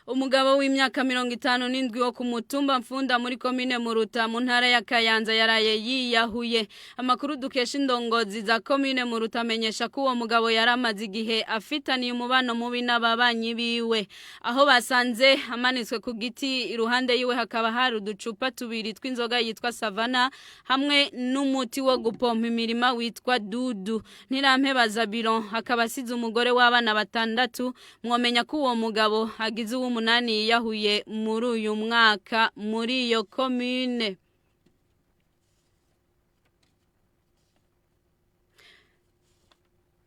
Umugabo w'imyaka 57 wo ku mutumba Mfunda muri komine Muruta mu ntara ya Kayanza yaraye yiyahuye. Amakuru dukesha indongozi za komine Muruta amenyesha ko uwo mugabo yaramaze igihe afitaniye umubano mubi n'ababanyi biwe. Aho basanze amanitswe ku giti, iruhande yiwe hakaba hari uducupa tubiri tw'inzoga yitwa Savana hamwe n'umuti wo gupompa imirima witwa Dudu. Ntirampeba Zabiron akaba asize umugore w'abana batandatu. Mwomenya ko uwo mugabo agize uw'umunani yiyahuye muri uyu mwaka muri iyo komine.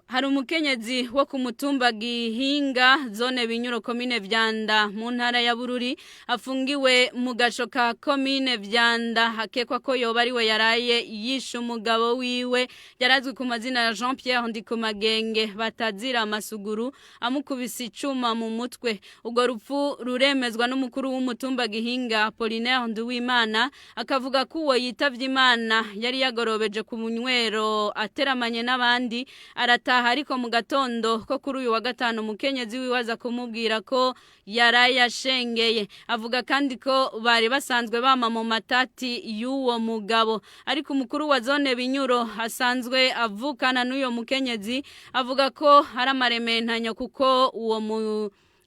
Hari umukenyezi wo ku mutumba Gihinga, zone Binyuro, komine Vyanda mu ntara ya Bururi, afungiwe mu gaco ka komine Vyanda, hakekwa ko yoba ariwe yaraye yishe umugabo wiwe yarazwi ku mazina ya Jean Pierre Ndikumagenge batazira amasuguru, amukubise icuma mu mutwe. Urwo rupfu ruremezwa n'umukuru w'umutumba Gihinga, Apollinaire Nduwimana, akavuga ko uwo yitavye Imana yari yagorobeje ku munywero ateramanye n'abandi arataha, ariko mu gatondo ko kuri uyu wa gatanu umukenyezi wiwe aza kumubwira ko yaraye ashengeye. Avuga kandi ko bari basanzwe bama mu matati y'uwo mugabo, ariko umukuru wa zone Binyuro asanzwe avukana n'uyo mukenyezi avuga ko hari amarementanyo kuko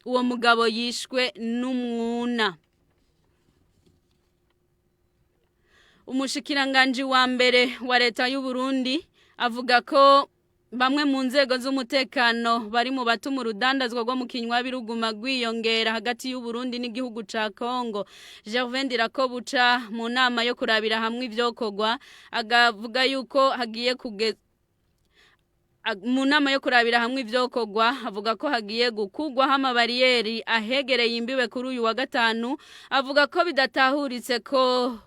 uwo mugabo yishwe n'umwuna. Umushikiranganji wa mbere wa leta y'u Burundi avuga ko bamwe mu nzego z'umutekano bari mu batuma urudandazwa rwo mu kinywabi ruguma rwiyongera hagati y'u Burundi n'igihugu ca Congo. Gervais Ndirakobuca mu nama yo kurabira hamwe ivyokorwa agavuga yuko hagiye kuge mu nama yo kurabira hamwe ivyokorwa avuga ko hagiye gukugwaho amabariyeri ahegereye imbibe kuri uyu wa gatanu. Avuga ko bidatahuritse ko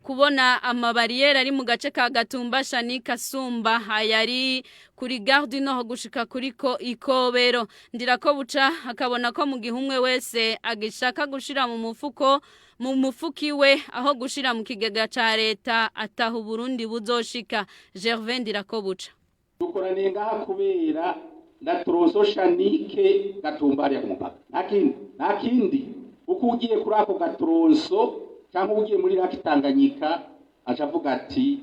kubona amabariyeri ari mu gace ka Gatumba, Shani, Kasumba, ayari kuri Gare du Nord gushika kuri ko Ikobero. Ndirakobuca akabona ko mu gihe umwe wese agishaka gushira mu mufuko mu mufuki we aho gushira mu kigega ca leta ataha Burundi buzoshika. Gervais Ndirakobuca: Dukoraniye ngaha kubera na tronçon Shanike Gatumba hariya ku mupaka, nta kindi, nta kindi. Uko ugiye kuri ako gatronçon cyangwa ugiye muri lac Tanganyika, aca avuga ati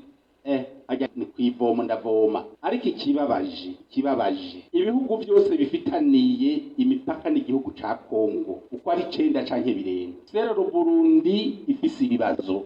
ajya ni kwivoma ndavoma. Ariko ikibabaje, ibihugu byose bifitaniye imipaka n'igihugu ca Kongo uko ari 9 canke birenga, rero Burundi ifise ibibazo.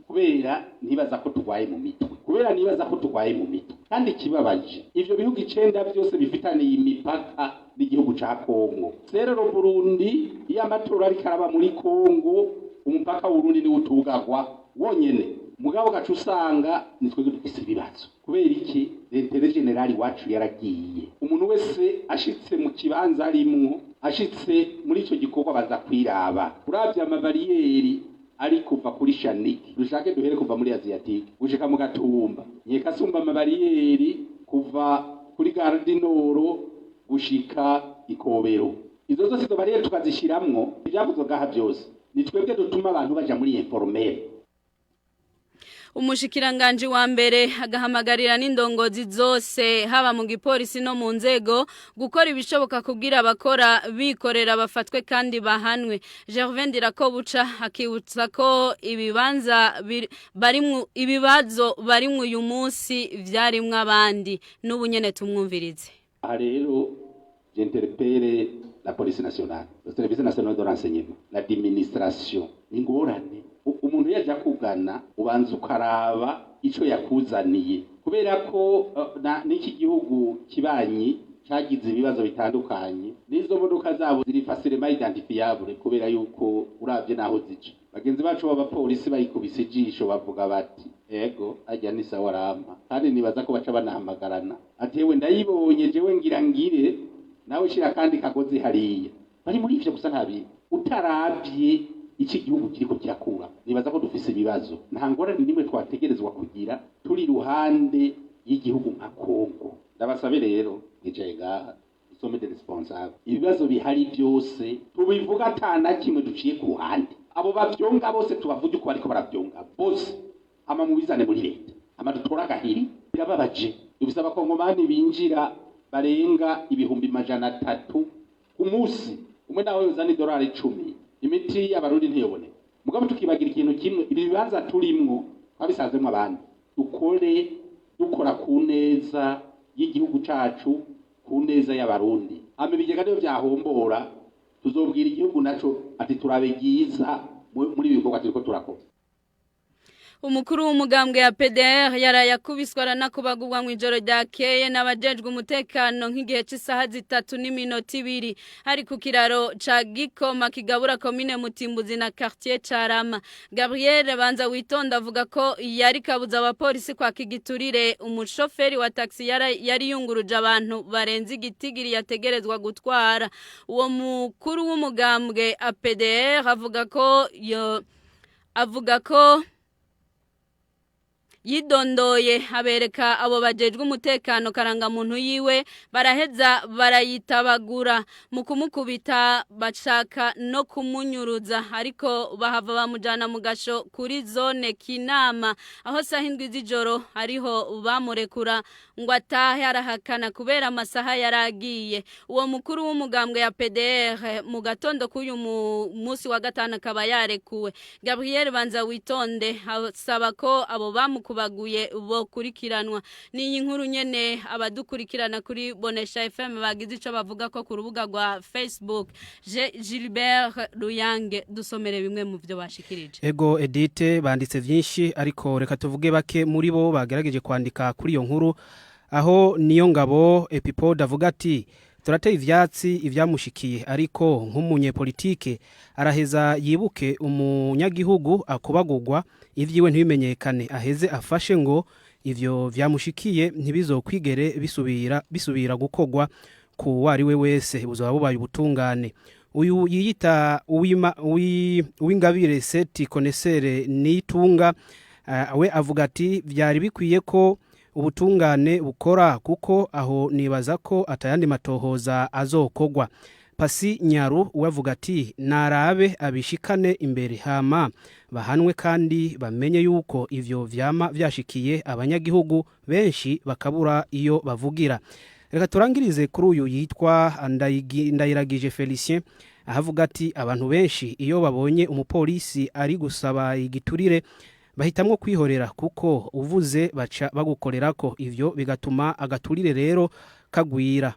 Kubera nibaza ko turwaye mu mitwe, kubera nibaza ko turwaye mu mitwe. Kandi ikibabaje, ivyo bihugu 9 byose bifitaniye imipaka n'igihugu ca Kongo, rero Burundi iyo amatora ariko araba muri Kongo, umupaka w'Uburundi niwo utugagwa wonyene. Mugabo gaca usanga ni twebwe dufise ibibazo. Kubera iki? L'intérêt général iwacu yaragiye. Umuntu wese ashitse mu kibanza arimwo, ashitse muri ico gikorwa, baza kwiraba. Uravye amabariyeri ari kuva kuri Shaniki, dushake duhere kuva muri Asiatique gushika mu Gatumba, Nyekasumba, amabariyeri kuva kuri Gare du Nord gushika Ikobero, izo zose izo bariyeri tukazishiramwo, ivyavuzwe ngaha byose, ni twebwe dutuma abantu baja muri informel. Umushikiranganji wa mbere agahamagarira n'indongozi zose, haba mu gipolisi no mu nzego, gukora ibishoboka kugira abakora bikorera bafatwe kandi bahanwe. Gervais Ndirakobuca akibutsa ko ibibanza barimwo, ibibazo barimwo uyu munsi vyarimwo abandi. N'ubu nyene tumwumvirize. Aha rero j'interpelle la police nationale, le service national de renseignement, l'administration. Ni ingorane. Umuntu yaja kugana, ubanza ukaraba ico yakuzaniye, kubera ko n'iki gihugu kibanyi cagize ibibazo bitandukanye, n'izo modoka zabo ziri facilement identifiable, kubera yuko uravye naho zica, bagenzi bacu b'abapolisi bayikubise ijisho bavuga bati: "Ego, ajya ni sawa arampa." Kandi nibaza ko baca banahamagarana ati: "Ewe, ndayibonye jewe, ngira ngire nawe shira kandi kagozi hariya." Bari muri ivyo gusa, nta bintu utaravye iki gihugu kiriko kirakura. Nibaza ko dufise ibibazo, nta ngorane nimwe twategerezwa kugira turi iruhande y'igihugu nka Kongo. Ndabasabe rero mwicaye ngaha, sommes des responsables, ibibazo bihari byose tubivuga ata na kimwe duciye ku ruhande. Abo bavyonga bose tubavuge uko bariko baravyonga bose, ama mubizane muri leta, ama dutore agahiri. Birababaje, dufise abakongomani binjira barenga 300,000 ku munsi. Umwe nawe yozana idolari 10, imiti y'abarundi ntiyoboneka. Mugabo tukibagira ikintu kimwe, ibi bibanza turimwo twabisanzemwo abandi. Dukore dukora ku neza y'igihugu cacu, ku neza y'abarundi. Hama ibigega niyo vyahombora, tuzobwira igihugu naco ati turabe ryiza muri ibi bikorwa turiko turakora. Umukuru w'umugambwe ya PDR yaraye akubiswe aranakubagurwa mu ijoro ryakeye n'abajejwe umutekano nk'igihe cy'isaha 3:02, hari ku kiraro ca Gikoma kigabura komine Mutimbuzi na quartier Carama. Gabriel Banza Witonda avuga ko yari kabuza abapolisi kwa kigiturire umushoferi wa taxi yari yunguruje abantu barenze igitigiri yategerezwa gutwara. Uwo mukuru w'umugambwe APDR avuga ko yidondoye, abereka abo bajejwe umutekano karangamuntu yiwe, baraheza barayitabagura. Mu kumukubita bashaka no kumunyuruza, ariko bahava bamujana mu gasho kuri zone Kinama, aho saha 7 z'ijoro ariho bamurekura ngo atahe, arahakana kubera amasaha yaragiye. Uwo mukuru w'umugambwe ya PDR mu gatondo k'uyu munsi wa gatanu akaba yarekuwe. Gabriel Banza Witonde asaba ko abo bamukubaguye bokurikiranwa. N'iyi nkuru nyene, abadukurikirana kuri Bonesha FM bagize ico bavuga ko ku rubuga rwa Facebook. Je Gilbert Ruyange, dusomere bimwe mu byo bashikirije. Ego Edite, banditse vyinshi, ariko reka tuvuge bake muri bo bagerageje kwandika kuri iyo nkuru, aho niyo ngabo Epipode avuga ati: "Turateye ivyatsi ivyamushikiye, ariko nk'umunyepolitike araheza yibuke umunyagihugu akubagurwa ivyiwe ntibimenyekane, aheze afashe ngo ivyo vyamushikiye ntibizokwigere bisubira gukorwa ku wari we wese, buzoba bubaye ubutungane." Uyu yiyita Uwingabire Seti Konesere Nitunga, we avuga ati: "Vyari bikwiye ko ubutungane bukora, kuko aho nibaza ko atayandi matohoza azokogwa." Pasi Nyaru we avuga ati: "Narabe abishikane imbere, hama bahanwe, kandi bamenye yuko ivyo vyama vyashikiye abanyagihugu benshi bakabura iyo bavugira." Reka turangirize kuri uyu yitwa Ndayiragije Felicien, ahavuga ati: "Abantu benshi iyo babonye umupolisi ari gusaba igiturire bahitamwo kwihorera, kuko uvuze baca bagukorerako, ivyo bigatuma agaturire rero kagwira."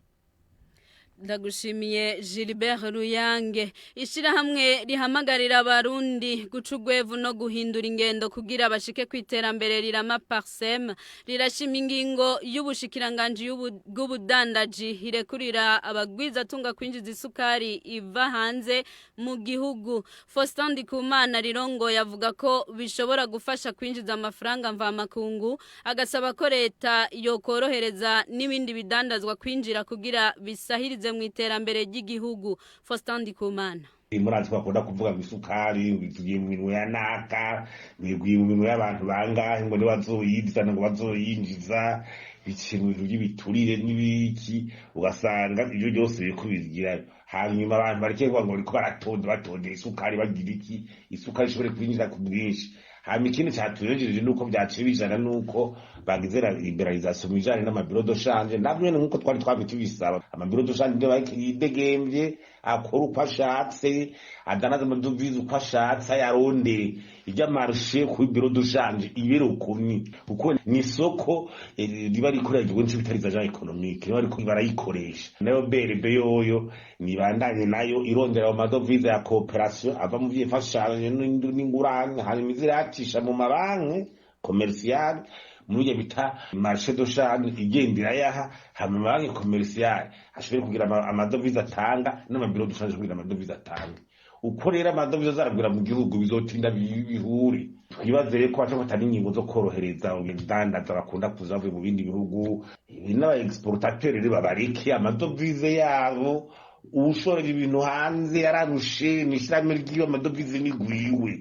Ndagushimiye Gilbert Ruyange. Ishirahamwe rihamagarira abarundi guca ugwevu no guhindura ingendo kugira bashike ku iterambere rirama, Parsem, rirashima ingingo y'ubushikiranganji bw'ubudandaji irekurira abagwizatunga kwinjiza isukari iva hanze mu gihugu. Faustin Ndikumana rirongo yavuga ko bishobora gufasha kwinjiza amafaranga mvamakungu, agasaba ko leta yokorohereza n'ibindi bidandazwa kwinjira kugira bisahirize mu iterambere ry'igihugu. Faustin Ndikumana. Murazi ko bakunda kuvuga ngo isukari ngo ivuye mu minwe ya naka, ngo iguye mu minwe y'abantu bangahe, ngo nibazoyizana, ngo bazoyinjiza biciye mu bintu by'ibiturire n'ibiki, ugasanga ibyo byose biriko bigirayo. Hanyuma abantu bareke kuvuga ngo bariko baratonda batondera isukari, bagira iki, isukari ishobore kwinjira ku bwinshi. Hanyuma ikindi catunejeje nuko vyaciye bijana nuko bagize libéralisation mu bijanye n'ama bureaux de change, navyo nyene nkuko twari twamye tubisaba. Ama bureaux de change niyo yidegemvye, akora uko ashatse, adanaza amadovize uko ashatse, ayarondere irya marché kuri bureau de change ibere ukumye, kuko ni isoko riba rikorera igihugu, nico bita les agents économiques, riba bariko barayikoresha. Nayo BRB yoyo nibandanye nayo irondera ayo madovize ya coopération ava mu vy'imfashanyo n'ingurane, hanyuma izirayacisha mu mabanki commerciales muri ibyo bita marché de change, igenda irayaha, hama amabanki commerciales ashobore kugira amadovize atanga, n'ama bureaux de change kugira amadovize atanga. Uko rero amadovize azaragwira mu gihugu, bizotinda bihure. Twibaze rero ko baca bafata n'ingingo zo korohereza ibidandaza bakunda kuza bavuye mu bindi bihugu, n'aba exportateurs rero babareke amadovize yabo. Uwushorera ibintu hanze yararushe, mw'ishirahamwe ryiwe amadovize ni gwiwe.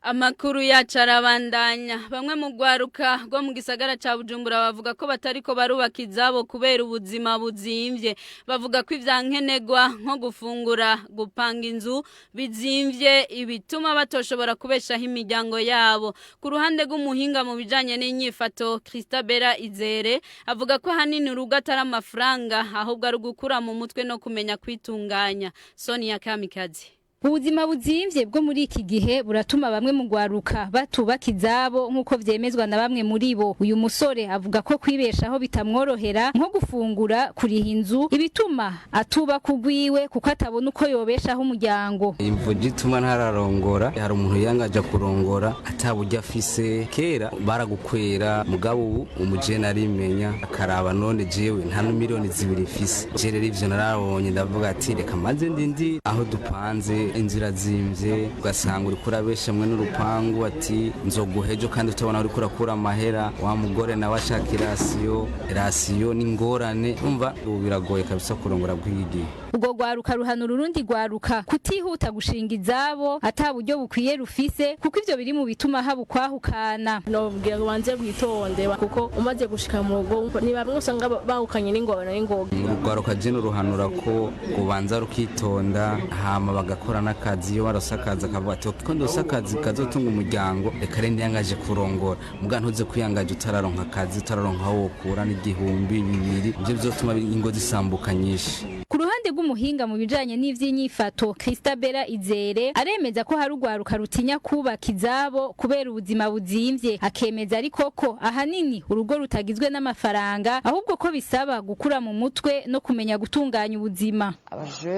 Amakuru yacu arabandanya. Bamwe mu rwaruka rwo mu gisagara ca Bujumbura bavuga ko batariko barubaka izabo kubera ubuzima buzimvye. Bavuga ko ivyankenegwa nko gufungura, gupanga inzu bizimvye, ibituma batoshobora kubeshaho imiryango yabo. Ku ruhande rw'umuhinga mu bijanye n'inyifato Christabella Izere, avuga ko hanini urugo atari amafaranga, ahubwo ari ugukura mu mutwe no kumenya kwitunganya. Sonia Kamikazi. Ubuzima buzimvye bwo muri iki gihe buratuma bamwe mu rwaruka batubaka izabo, nk'uko vyemezwa na bamwe muri bo. Uyu musore avuga ko kwibeshaho bitamworohera, nko gufungura, kuriha inzu, ibituma atubaka ugwiwe kuko atabona uko yobeshaho umuryango. Imvo gituma ntararongora, hari umuntu yangaja kurongora ataburyo afise. Kera baragukwera, mugabo ubu umujene arimenya, akaraba: none jewe nta 2 miliyoni mfise? Je rero ivyo narabonye, ndavuga ati reka maze ndindi aho dupanze. Inzira zimvye, ugasanga uriko urabesha mwe n'urupangu ati nzoguha ejo, kandi utabona uriko urakura amahera. Wa mugore nawe ashaka i ration, ration n'ingorane. Umva, ubu biragoye kabisa kurongora bw'igihe. Ubwo rwaruka ruhanura urundi rwaruka kutihuta gushinga izabo ata buryo bukwiye rufise, kuko ivyo biri mu bituma haba ukwahukana. Nobwira ngo banze bwitonde, kuko umaze gushika mu rugo ni bamwe usanga bahukanye n'ingorane n'ingoga. Urwaruka je ruhanura ko kubanza rukitonda, hama bagakora n'akazi. Iyo barose akazi, akavuga ati ko ndose akazi kazotunga umuryango, reka rero ndiyangaje kurongora. Muga ntuze kwiyangaje utararonka akazi, utararonka aho wokura n'igihumbi bibiri. Ivyo bizotuma ingo zisambuka nyinshi. Ku ruhande rw'umuhinga mu bijanye n'ivy'inyifato Christabella Izere, aremeza ko hari urwaruka rutinya kubaka izabo kubera ubuzima buzimvye. Akemeza ariko ko ahanini urugo rutagizwe n'amafaranga, ahubwo ko bisaba gukura mu mutwe no kumenya gutunganya ubuzima.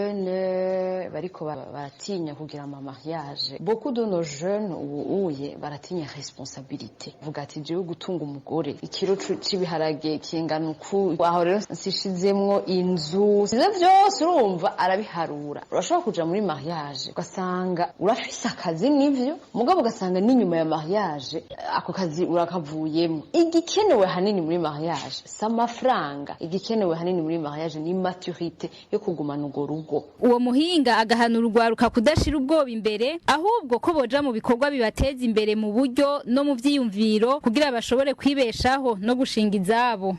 Abajene bariko baratinya kugira ama mariage. Beaucoup de nos jeunes ubu uye baratinya responsabilité. Vuga ati jewe gutunga umugore, ikiro c'ibiharage kingana uku, aho rero nsishizemwo inzu, ivyo vyose urumva arabiharura. Urashobora kuja muri mariage ugasanga urafise akazi, nivyo, mugabo ugasanga n'inyuma ya mariage ako kazi urakavuyemo. Igikenewe hanini muri mariage si amafaranga, igikenewe hanini muri mariage ni maturité yo kugumana urwo rugo. Uwo muhinga agahanura urwaruka kudashira ubwoba imbere, ahubwo ko boja mu bikorwa bibateza imbere mu buryo no mu vyiyumviro, kugira bashobore kwibeshaho no gushinga izabo.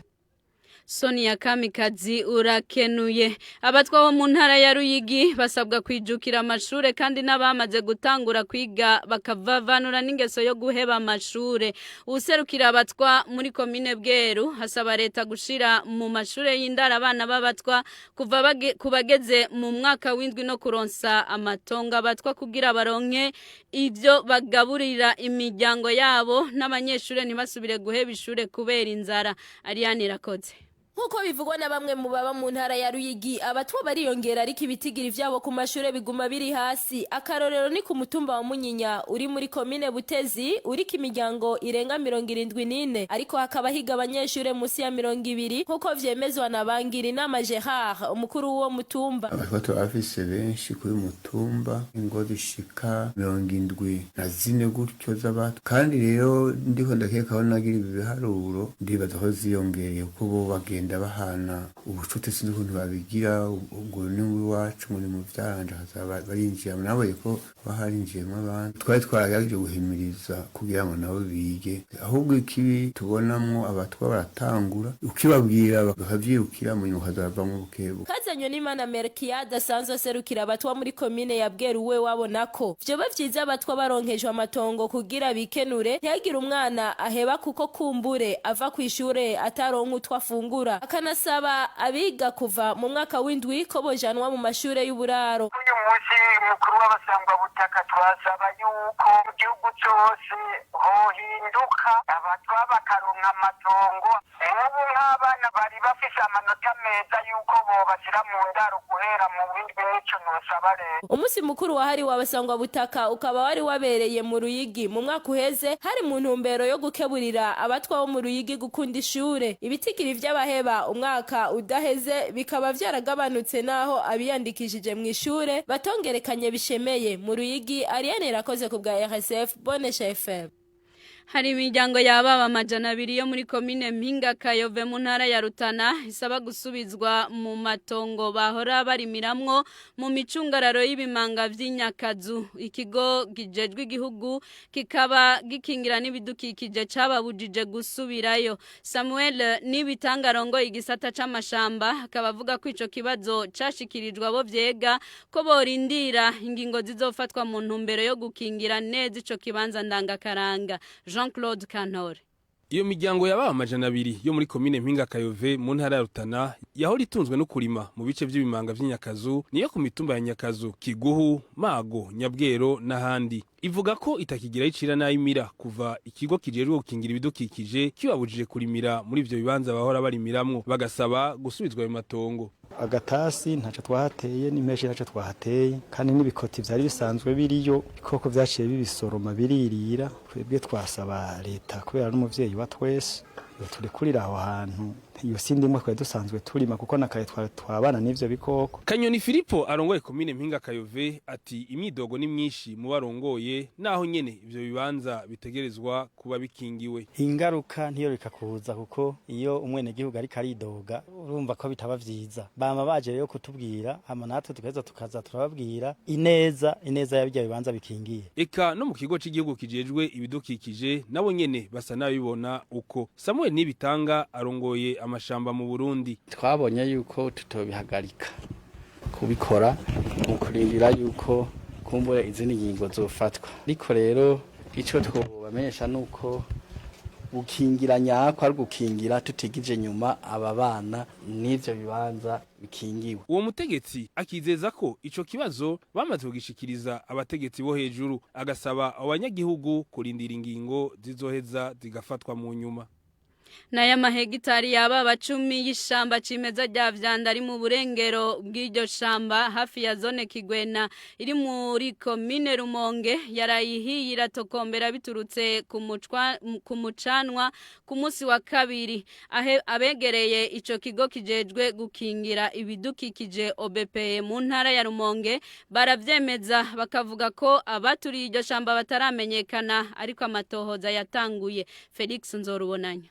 Sonia Kamikazi, urakenuye. Abatwa bo mu ntara ya Ruyigi basabwa kwijukira amashure, kandi n'abamaze gutangura kwiga bakavavanura n'ingeso yo guheba amashure. Userukira abatwa muri komine Bweru hasaba leta gushira mu mashure y'indara abana b'abatwa kuva kubageze mu mwaka w'indwi, no kuronsa amatongo abatwa kugira baronke ivyo bagaburira imiryango yabo, n'abanyeshure ntibasubire guheba ishure kubera inzara. Ariane Irakoze. Nk'uko bivugwa na bamwe mu baba mu ntara ya Ruyigi, abatwa bariyongera, ariko ibitigiri vyabo ku mashure biguma biri hasi. Akarorero ni ku mutumba wa Munyinya uri muri komine Butezi, uriko imiryango irenga 74, ariko hakaba higa abanyeshure musi ya 20, nk'uko vyemezwa na Bangira Inama Gerard, umukuru w'uwo mutumba. Abatwa turabafise benshi kuri mutumba, ingo zishika 74 gutyo z'abatwa. Kandi rero ndiko ndakeka aho nagira ibi biharuro, ndibaza ko ziyongereye, kuko bo bagenda bahana ubucuti, sinzi ukuntu babigira, ngo ni iwacu, ngo ni mu vyaranje, bakazaba barinjira. Nabonye ko haba harinjiyemwo abandi. Twari twaragerageje guhimiriza kugira ngo nabo bige, ahubwo ikibi tubonamwo abatwa baratangura, ukibabwira bakavyirukira, mu nyuma ukazabavamwo bukebuke. Kazanywe n'Imana Melchiade asanzwe aserukira abatwa muri komine ya Bweru, we wabona ko vyoba vyiza abatwa baronkejwe amatongo kugira bikenure, ntihagire umwana aheba kuko kumbure ava kw'ishure ataronka utwo afungura. Akanasaba abiga kuva mu mwaka w'indwi ko bojanwa mu mashure y'uburaro. Uyu munsi mukuru w'abasangwabutaka, twasaba yuko mu gihugu cose hohinduka, abatwa bakaronka amatongo. Nk'ubu nk'abana bari bafise amanota meza, yuko bobashira mu ndaro guhera mu w'indwi. Nico nosaba rero. Umunsi mukuru wahariwe abasangwabutaka ukaba wari wabereye mu Ruyigi mu mwaka uheze, hari mu ntumbero yo gukeburira abatwa bo mu Ruyigi gukunda ishure. Ibitigiri vy'abaheba umwaka udaheze bikaba vyaragabanutse, naho abiyandikishije mu ishure batongerekanye bishemeye. Mu Ruyigi, Ariane Irakoze ku bwa RSF Bonesha FM. Hari imiryango yababa 200 yo muri komine Mpinga Kayove mu ntara ya Rutana isaba gusubizwa mu matongo bahora barimiramwo mu micungararo y'ibimanga vy'inyakazu. Ikigo gijejwe igihugu kikaba gikingira n'ibidukikije cababujije gusubirayo. Samuel Nibitangarongo igisata c'amashamba akaba avuga ko ico kibazo cashikirijwe abo vyega ko borindira ingingo zizofatwa mu ntumbero yo gukingira neza ico kibanza ndangakaranga. Jean-Claude Kantore. Iyo miryango yababa 200 yo muri komine Mpinga Kayove mu ntara ya Rutana yahora itunzwe no kurima mu bice by'ibimanga vy'inyakazu niyo ku mitumba ya Nyakazu, Kiguhu, Mago, Nyabwero n'ahandi. Ivuga ko itakigira icira n'ayimira kuva ikigo kijejwe gukingira ibidukikije kibabujije kurimira muri ivyo bibanza bahora barimiramwo, bagasaba gusubizwa ayo matongo. Agatasi ntaco twahateye n'impeshi ntaco twahateye, kandi n'ibikoti vyari bisanzwe biriyo ibikoko vyaciye bibisoroma biririra. Twebwe twasaba leta kubera n'umuvyeyi wa twese turekurira aho hantu iyo sindi imwe twari dusanzwe turima kuko nakaye twabana n'ivyo bikoko. Kanyoni Filipo arongoye komine Mpinga Kayove ati imyidogo ni myinshi mu barongoye naho nyene ivyo bibanza bitegerezwa kuba bikingiwe. Ingaruka ntiyoreka kuza kuko iyo umwene gihugu ariko aridoga urumva ko bitaba vyiza. Bama baje rero kutubwira hama natwe tugaheza tukaza turababwira ineza yabijya bibanza bikingiye. Eka no mu kigo c'igihugu kijejwe ibidukikije nabo nyene basa nabibona uko. Samuel Nibitanga arongoye amashamba mu Burundi. Twabonye yuko tutobihagarika kubikora mu kurindira yuko kumbura izindi ngingo zofatwa, ariko rero ico twobamenyesha nuko gukingira nyako ari gukingira tutigije nyuma aba bana n'ivyo bibanza bikingiwe. Uwo mutegetsi akizeza ko ico kibazo bamaze kugishikiriza abategetsi bo hejuru, agasaba abanyagihugu kurindira ingingo zizoheza zigafatwa mu nyuma. Naya mahegitari yababa 10 y'ishamba cimeza rya Vyanda ari mu burengero bw'iryo shamba hafi ya zone Kigwena iri muri komine Rumonge yarayihiye iratokombera biturutse ku mucanwa ku munsi wa kabiri. Abegereye ico kigo kijejwe gukingira ibidukikije OBP mu ntara ya Rumonge baravyemeza bakavuga ko abaturiye iryo shamba bataramenyekana ariko amatohoza yatanguye. Felix Nzorubonanya.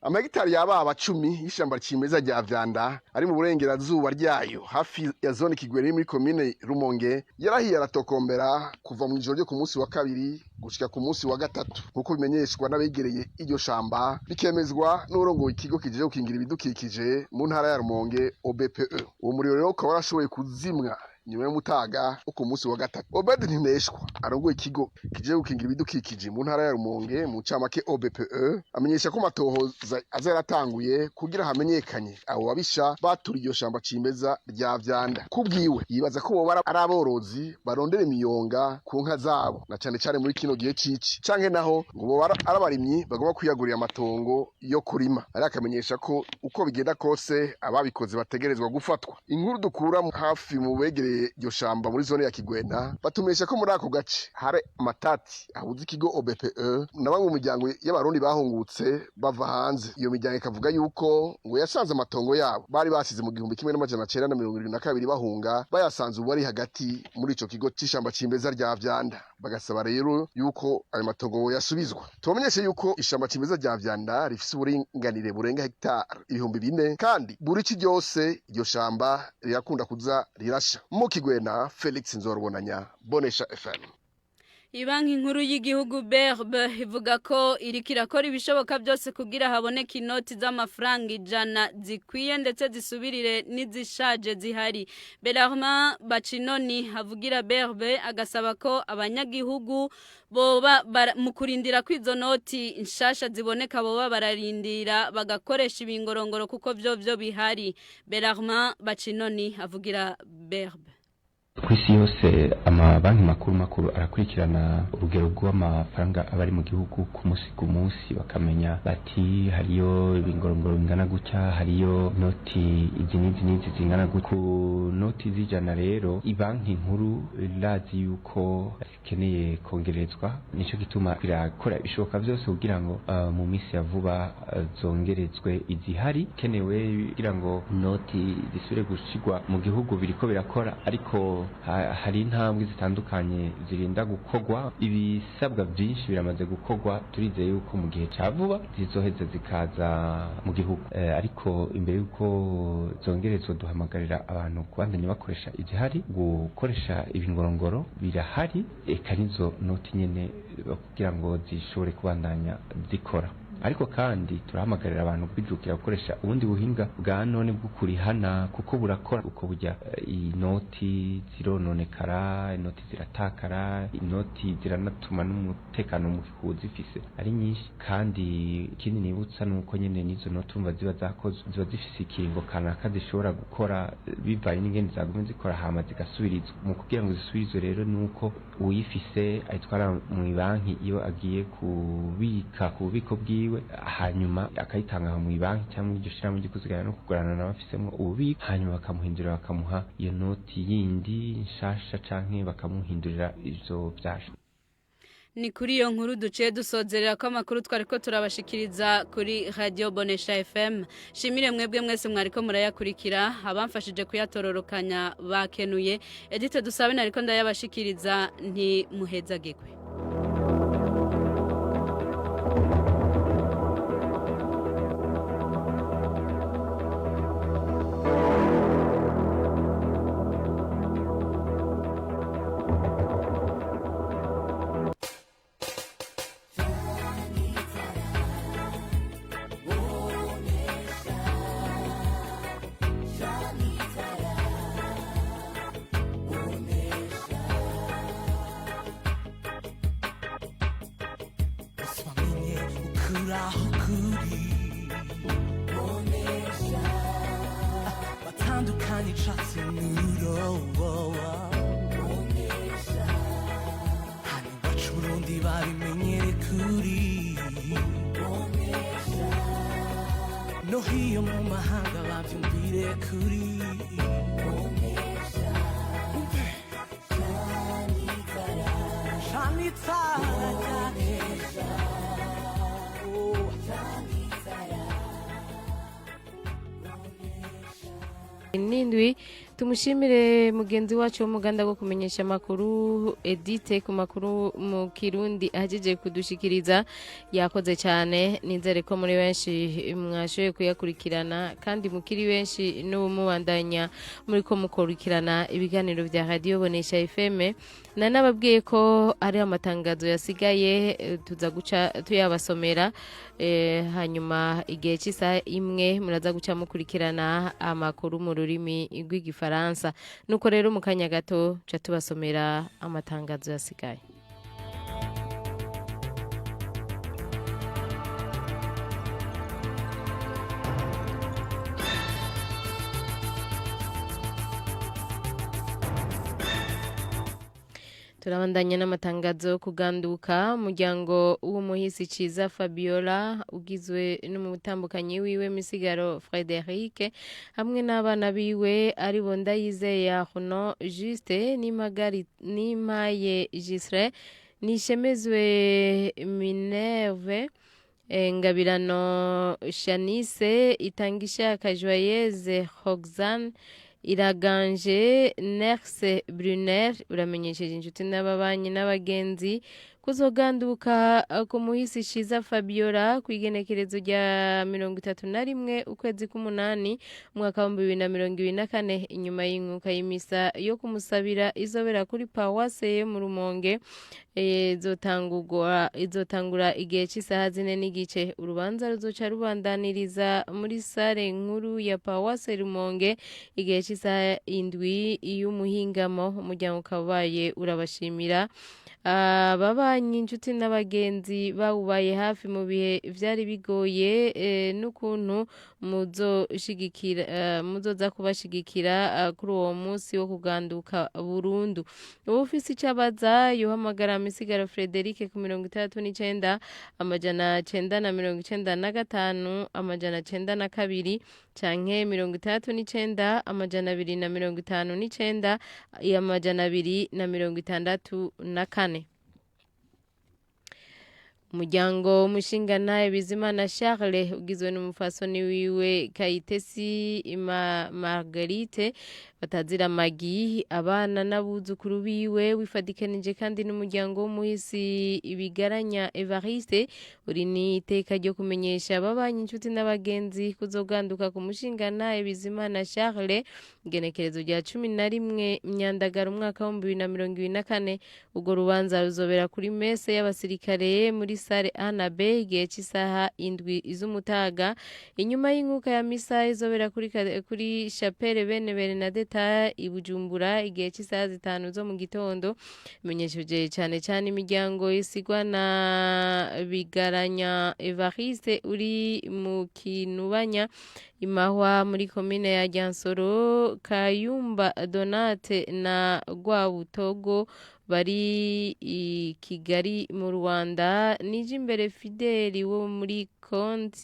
Amagitari yababa 10 y'ishamba cimeza rya Vyanda ari mu burengerazuba ryayo hafi ya zone Kigwena muri komine Rumonge yarahiye aratokombera kuva mu ijoro ryo ku munsi wa kabiri gushika ku munsi wa gatatu, nkuko bimenyeshwa n'abegereye iryo shamba bikemezwa n'urongoye ikigo kijeje gukingira ibidukikije mu ntara ya Rumonge OBPE. Uwo muriro rero ukaba warashoboye kuzimwa nyuma y'umutaga ku munsi wa gatatu. Obed Ntineshwa arongoye ikigo kijeje gukingira ibidukikije mu ntara ya Rumonge mu camake OBPE amenyesha ko matohoza azaratanguye kugira hamenyekanye abo babisha baturiye iyo shamba cimeza rya Vyanda. Kubwiwe yibaza ko boba ari aborozi barondera imiyonga ku nka zabo na cane cane muri kino gihe cici, canke naho ngo boba ari abarimyi bagomba kwiyagurira amatongo yo kurima. Ari akamenyesha ko uko bigenda kose ababikoze bategerezwa gufatwa. Inkuru dukura hafi mu begereye iryo shamba muri zone ya Kigwena batumesha ko muri ako gace hari amatati ahuza ikigo OBPE na bamwe mu miryango y'abarundi bahungutse bava hanze. Iyo miryango ikavuga yuko ngo yasanze amatongo yabo bari basize mu 1972 bahunga bayasanze ubu ari hagati muri ico kigo c'ishamba cimeza rya Vyanda, bagasaba rero yuko ayo matongo yasubizwa. Tubamenyeshe yuko ishamba cimeza rya Vyanda rifise uburinganire burenga hectare 4000 kandi buri ci ryose iryo shamba rirakunda kuza rirasha. Mu Kigwena, Felix Nzorubonanya, Bonesha FM. Ibanki nkuru y'igihugu BRB ivuga ko iriko irakora ibishoboka byose kugira haboneke inoti z'amafaranga 100 zikwiye ndetse zisubirire n'izishaje zihari. Belarma Bacinoni avugira BRB agasaba ko abanyagihugu boba mu kurindira ko izo noti nshasha ziboneka boba bararindira bagakoresha ibingorongoro kuko byo bihari. Belarma Bacinoni avugira BRB. Kwisi yose amabanki makuru makuru arakurikirana urugero rw'amafaranga abari mu gihugu ku munsi ku munsi, bakamenya bati hariyo ibingorongoro bingana gutya, hariyo noti izi n'izi n'izi zingana gutya. Ku noti z'ijana rero ibanki nkuru irazi yuko zikeneye kongerezwa, nico gituma irakora ibishoboka byose kugira ngo mu minsi ya vuba zongerezwe izihari kenewe kugira ngo noti zisubire gushigwa mu gihugu. Biriko birakora, ariko Ariko hari intambwe zitandukanye zirinda gukorwa, ibisabwa byinshi biramaze gukorwa, turizeye yuko mu gihe ca vuba zizoheza zikaza mu gihugu. Ariko imbere yuko zongerezwa, duhamagarira abantu kubandanya bakoresha igihari, gukoresha ibingorongoro birahari, eka nizo noti nyene kugira ngo zishobore kubandanya zikora. Ariko kandi turahamagarira abantu kwijukira gukoresha ubundi buhinga bwa none bwo kurihana, kuko burakora. Uko burya inoti zirononekara, inoti ziratakara, inoti ziranatuma n'umutekano muke kuwuzifise ari nyinshi. Kandi ikindi nibutsa nuko nyene n'izo noti urumva ziba zakozwe, ziba zifise ikiringo kanaka zishobora gukora, bivanye n'ingene zagumye zikora, hama zigasubirizwa. Mu kugira ngo zisubirizwe rero nuko uwuyifise ayitwara mu banki iyo agiye kubika ku bubiko bwiwe, hanyuma akayitanga mu banki cyangwa iryo shirahamwe ryo kuziganya no kugurana n'abafisemo ububiko, hanyuma bakamuhindurira bakamuha iyo noti yindi nshasha canke bakamuhindurira ivyo vyasha. Ni kuri iyo nkuru duciye dusozerera ko amakuru twari ko turabashikiriza kuri Radio Bonesha FM. Shimire mwebwe mwese mwariko murayakurikira, abamfashije kuyatororokanya bakenuye. Edith Dusabe nariko ndayabashikiriza, nti muhezagirwe. Batandukanye icatsi n'urobo, hano iwacu Burundi babimenyere kuri no hiyo mu mahanga bavyumvire kuri. Shana itara Oh. N'indwi. Tumushimire mugenzi wacu w'umuganda wo kumenyesha amakuru Edite ku makuru mu Kirundi ahejeje kudushikiriza, yakoze cyane. Nizere ko muri benshi mwashoboye kuyakurikirana, kandi mukiri benshi n'ubu mubandanya muri ko mukurikirana ibiganiro bya Radio Bonesha FM. Na nababwiye ko ari amatangazo yasigaye, tuza guca tuyabasomera, hanyuma igihe cy'isaha 1 muraza guca mukurikirana amakuru mu rurimi rw'igifaransa. Nuko rero mu kanya gato ca tubasomera amatangazo yasigaye. Turabandanya n'amatangazo yo kuganduka. Umuryango w'umuhisi Ciza Fabiola ugizwe n'umutambukanyi wiwe Misigaro Frederic hamwe n'abana biwe ari bo Ndayizeye Arnaud Juste n'Imagari Nimaye Gisre Nishemezwe Minerve, Ngabirano Shanice, Itangishaka Joyeuse Roxane, Iraganje Nerse Brunner, uramenyesheje inshuti n'ababanyi n'abagenzi kuzoganduka ku muhisi Ciza Fabiola ku igenekerezo rya 31 ukwezi k'umunani umwaka wa 2024, inyuma y'inkuka y'imisa yo kumusabira izobera kuri Paruwase yo mu Rumonge, izotangura igihe cy'isaha 4:15. Urubanza ruzoca rubandaniriza muri sare nkuru ya Paruwase Rumonge igihe cy'isaha 7 y'umuhingamo. Umuryango ukabaye urabashimira ababanyi, inshuti n'abagenzi bawubaye hafi mu bihe vyari bigoye, n'ukuntu muzoshigikira, muzoza kubashigikira kuri uwo munsi wo kuganduka burundu. Uwufise ico abaza yohamagara Misigaro Frederic ku 69 995 902 canke 69 259 264. Umuryango umushingantahe Bizimana Charles ugizwe n'umufasoni wiwe Kayitesi Marguerite batazira Magi, abana n'abuzukuru biwe, wifadikanije kandi n'umuryango w'umuhisi Ibigaranya Evariste, uri ni iteka ryo kumenyesha ababanyi, inshuti n'abagenzi kuzoganduka ku mushingantahe Bizimana Charles igenekerezo rya 11 Myandagara umwaka wa 2024. Urwo rubanza ruzobera kuri messe y'abasirikare muri salle A na B igihe cy'isaha 7 z'umutaga, inyuma y'inkuka ya misa izobera kuri chapelle bene Bernadetta i Bujumbura igihe cy'isaha 5 zo mu gitondo. Imenyesheje cyane cyane imiryango isigwa na Bigaranya Evariste uri mu Kinubanya Imahwa muri komine ya Ryansoro, Kayumba Donate na Rwabutogo bari i Kigali mu Rwanda, Nijimbere Fideli wo muri Konti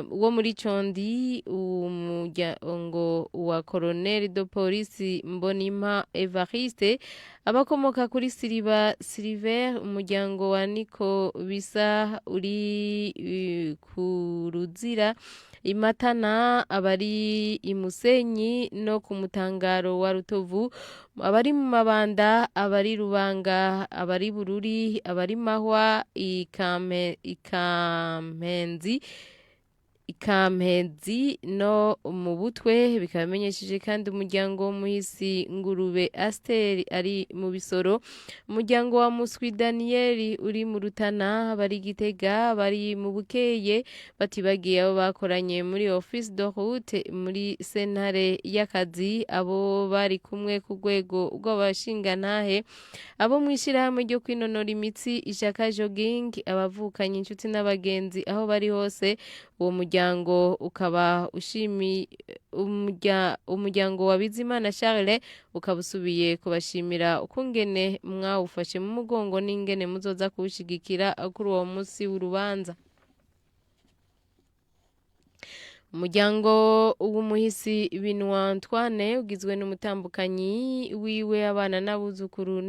wo muri Condi, umuryango wa Colonel de Police Mbonimpa Evariste, abakomoka kuri Siriba Silver, umuryango wa Niko Bisa uri ku Ruzira Imatana, abari i Musenyi no ku Mutangaro wa Rutovu, abari mu Mabanda, abari Rubanga, abari Bururi, abari Mahwa, Ikampenzi Ikampezi no mu Butwe. Bikaba bimenyesheje kandi umuryango w'umuhisi Ngurube Asteri ari mu Bisoro, umuryango wa Muswi Daniyeli uri mu Rutana, bari Gitega, bari mu Bukeye, batibagiye abo bakoranye muri Office de Route, muri sentare y'akazi, abo bari kumwe ku rwego rw'abashingantahe, abo mu ishyirahamwe ryo kwinonora imitsi Ishaka Jogging, abavukanye, inshuti n'abagenzi aho bari hose. Uwo muryango ukaba ushimi umuryango wa Bizimana Charles ukaba usubiye kubashimira ukungene mwawufashe mu mugongo n'ingene muzoza kuwushigikira kuri uwo munsi w'urubanza. Umuryango w'umuhisi Binwa Antoine ugizwe n'umutambukanyi wiwe, abana n'abuzukuru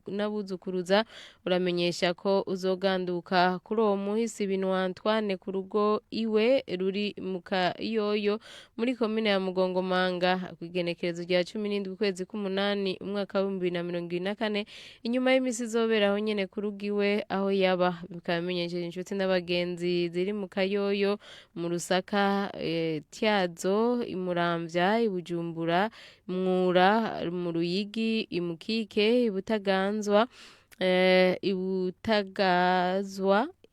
n'abuzukuruza uramenyesha ko uzoganduka kuri uwo muhisi Binwa Antoine ku rugo iwe ruri mu Kayoyo muri komine ya Mugongomanga ku igenekerezo rya 17 ukwezi k'umunani umwaka wa 2024, inyuma y'imisi izobera aho nyene ku rugo iwe aho yaba. Bikaba bimenyesheje inshuti n'abagenzi ziri mu Kayoyo, mu Rusaka, Tyazo, Imuramvya, Ibujumbura, Mwura, mu Ruyigi, Imukike, Ibutaganzwa,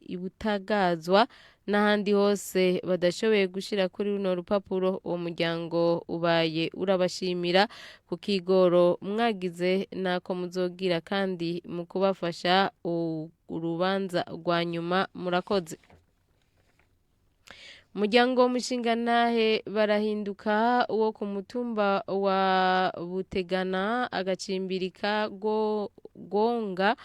Ibutagazwa n'ahandi hose badashoboye gushira kuri runo rupapuro. Uwo muryango ubaye urabashimira ku kigoro mwagize n'ako muzogira kandi mu kubafasha urubanza rwa nyuma. Murakoze. Umuryango w'umushingantahe Barahinduka wo ku mutumba wa Butegana, agacimbirika Gonga,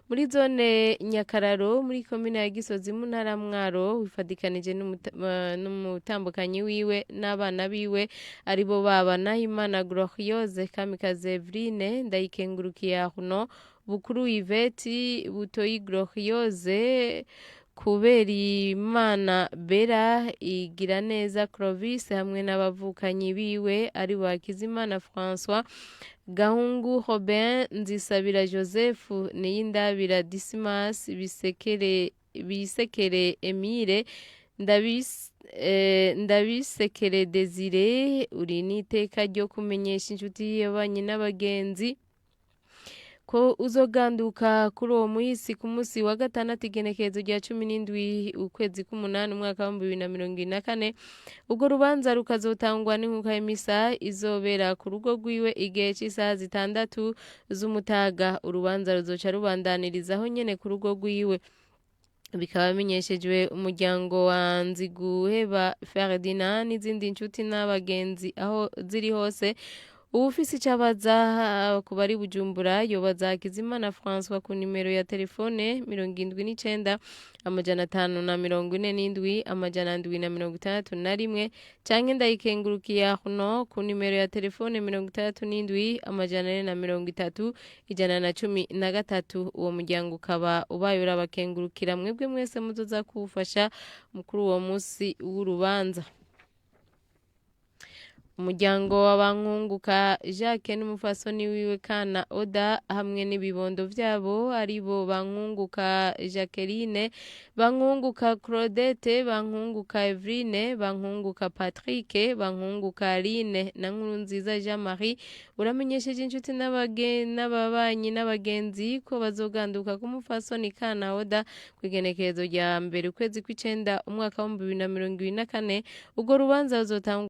muri zone Nyakararo, muri komine ya Gisozi, mu ntara Mwaro, wifadikanije n'umutambukanyi wiwe n'abana biwe aribo baba Nahimana Gloriose, Kamikaze Eveline, Ndayikengurukiye Arnaud, Bukuru Yvette, Butoyi Gloriose, Kuberimana Bera, Igiraneza Clovis, hamwe n'abavukanyi biwe ari Hakizimana François, Gahungu Robin, Nzisabira Joseph, Niyindabira Dismas, Bisekere Bisekere Emile, Ndabisekere Desire. Uri n'iteka ryo kumenyesha inshuti y'abanyi n'abagenzi ko uzoganduka kuri uwo muhisi ku munsi wa gatandatu igenekerezo rya 17 ukwezi k'umunani umwaka wa 2024. Urwo rubanza rukazotangwa n'inkuka y'imisa izobera ku rugo rwiwe igihe cy'isaha 6 z'umutaga. Urubanza ruzoca rubandanirizaho nyene ku rugo rwiwe. Bikaba bimenyeshejwe umuryango wa Nziguheba Ferdinand n'izindi nshuti n'abagenzi aho ziri hose. Uwufise ico abaza ku bari Bujumbura yobaza Hakizimana François ku nimero ya telefone 79 547 761, canke Ndayikengurukiye Arnaud ku nimero ya telefone 67 430 113. Uwo muryango ukaba ubaye urabakengurukira mwebwe mwese muzoza kuwufasha kuri uwo munsi w'urubanza. Umuryango w'Abankunguka Jacques n'umufasoni wiwe Kana Oda hamwe n'ibibondo vyabo aribo Bankunguka Jacqueline, Bankunguka Claudette, Bankunguka Eveline, Bankunguka Patrick, Bankunguka Aline na Nkurunziza Jean Marie, uramenyesheje inshuti n'ababanyi n'abagenzi ko bazoganduka ku mufasoni Kana Oda kw'igenekerezo rya mbere ukwezi kw'icenda umwaka wa 2024. Urwo rubanza ruzotangwa